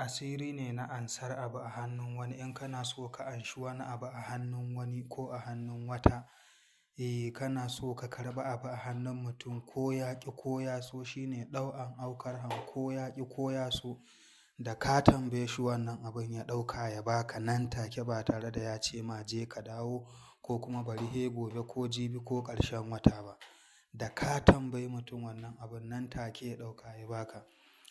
Asiri ne na ansar abu a hannun wani. In kana so ka anshi wani abu a hannun wani ko a hannun wata, eh kana so ka karɓi abu a hannun mutum ko ya ƙi ko ya so, shine ɗau'an aukar han ko ya ƙi ko ya so, da ka tambaye shi wannan abun ya ɗauka ya baka nan take ba tare da ya ce ma je ka dawo ko kuma bari he gobe ko jibi ko ƙarshen wata ba. Da ka tambayi mutum wannan abun nan take ya ɗauka ya baka.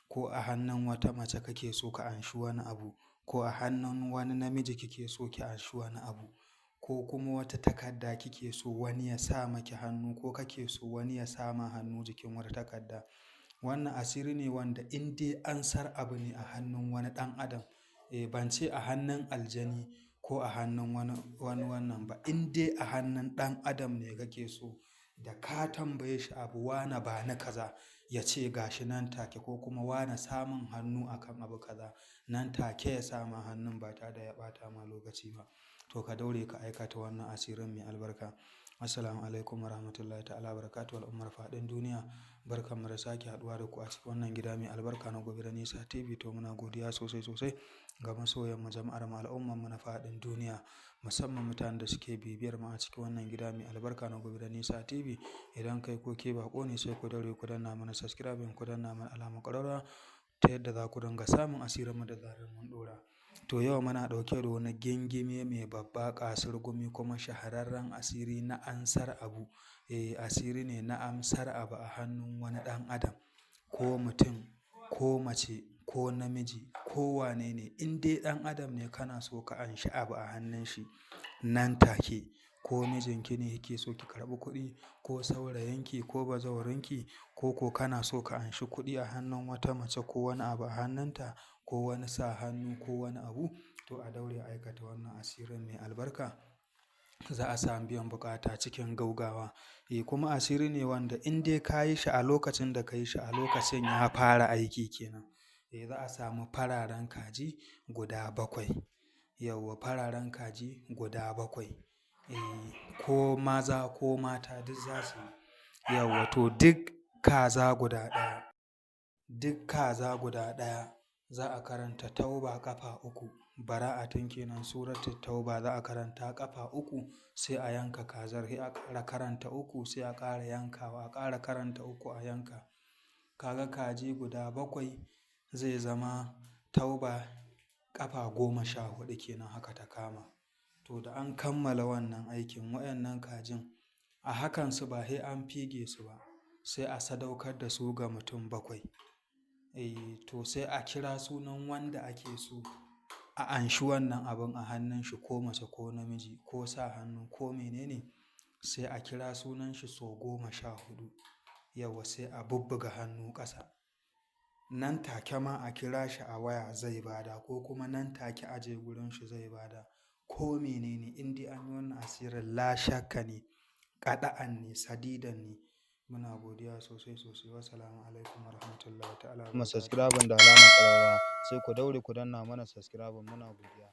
Ko a hannun wata mace kake so ka anshi wani abu, ko a hannun wani namiji kike so ki anshi wani abu, ko kuma wata takarda kike so wani ya sa maki hannu ko kake so wani ya sa ma hannu jikin wata takarda. Wannan asiri ne wanda in dai ansar abu ne a hannun wani ɗan adam, eh ban ce a hannun aljani ko a hannun wani wannan ba, in dai a hannun ɗan adam ne kake so, da ka tambaye shi abu, wane ba ni kaza, ya ce ga shi nan take, ko kuma wane samun hannu akan abu kaza, nan take ya sa ma hannun ba tare da ya ɓata ma lokaci ba. To ka daure ka aikata wannan asirin mai albarka. Assalamu alaikum warahmatullahi ta'ala barakatuhu, al'ummar faɗin duniya. Barkanmu da sake haɗuwa da ku a cikin wannan gida mai albarka na Gobe da Nisa TV. To muna godiya sosai sosai ga masoyan mu, jama'ar mu, al'ummar mu na faɗin duniya, musamman mutanen da suke bibiyar mu a cikin wannan gida mai albarka na Gobe da Nisa TV. Idan kai ko ke baƙo ne, sai ku daure ku danna mana subscribing, ku danna mana alamar ƙararrawa ta yadda za ku dinga samun asirin mu da zarar mun ɗora. To yau muna ɗauke da wani gingime mai babba ƙasurgumi kuma shahararren asiri na ansar abu. Eh, asiri ne na amsar abu a hannun wani ɗan adam, ko mutum ko mace ko namiji ko wane ne. In dai ɗan adam ne kana so ka anshi abu a hannun shi nan take, ko mijinki ne yake so ki karɓi kuɗi, ko saurayinki ko bazawarinki, ko kana so ka anshi kuɗi a hannun wata mace ko wani abu a hannunta, ko wani sa hannu ko wani abu, to a daure a aikata wannan asirin mai albarka. Za a samu biyan buƙata cikin gaugawa. Eh kuma asiri ne wanda in dai ka yi shi a lokacin da ka yi shi a lokacin ya fara aiki kenan. Eh za a samu fararen kaji guda 7. Yauwa, fararen kaji guda 7. Eh ko maza ko mata duk za su yi. Yauwa, to duk kaza guda ɗaya, duk kaza guda ɗaya za a karanta tauba ƙafa 3. Bara'atun kenan, suratul tauba za a karanta ƙafa 3, sai a yanka kazar, sai a ƙara karanta 3, sai a ƙara yankawa, a ƙara karanta 3 a yanka. Kaga kaji guda 7 zai zama tauba ƙafa 14 kenan, haka ta kama. To da an kammala wannan aikin, waɗannan kajin a hakan su ba sai an fige su ba, sai a sadaukar da su ga mutum 7. Eh to sai a kira sunan wanda ake so a anshi wannan abun a hannun shi, ko mace ko namiji ko sa hannu ko menene, sai a kira sunan shi sau 14. Yauwa, sai a bubbuga hannu ƙasa. Nan take ma a kira shi a waya zai bada, ko kuma nan take a je gurin shi zai bada. Ko menene, in dai an yi wannan asirin la shakka ne, ƙada'an ne, sadidan ne. Muna godiya sosai sosai. Wassalamu alaikum warahmatullahi ta'ala Kuma barakatuhu. subscribe da alamar ƙararrawa, sai ku daure ku danna mana subscribe. Muna godiya.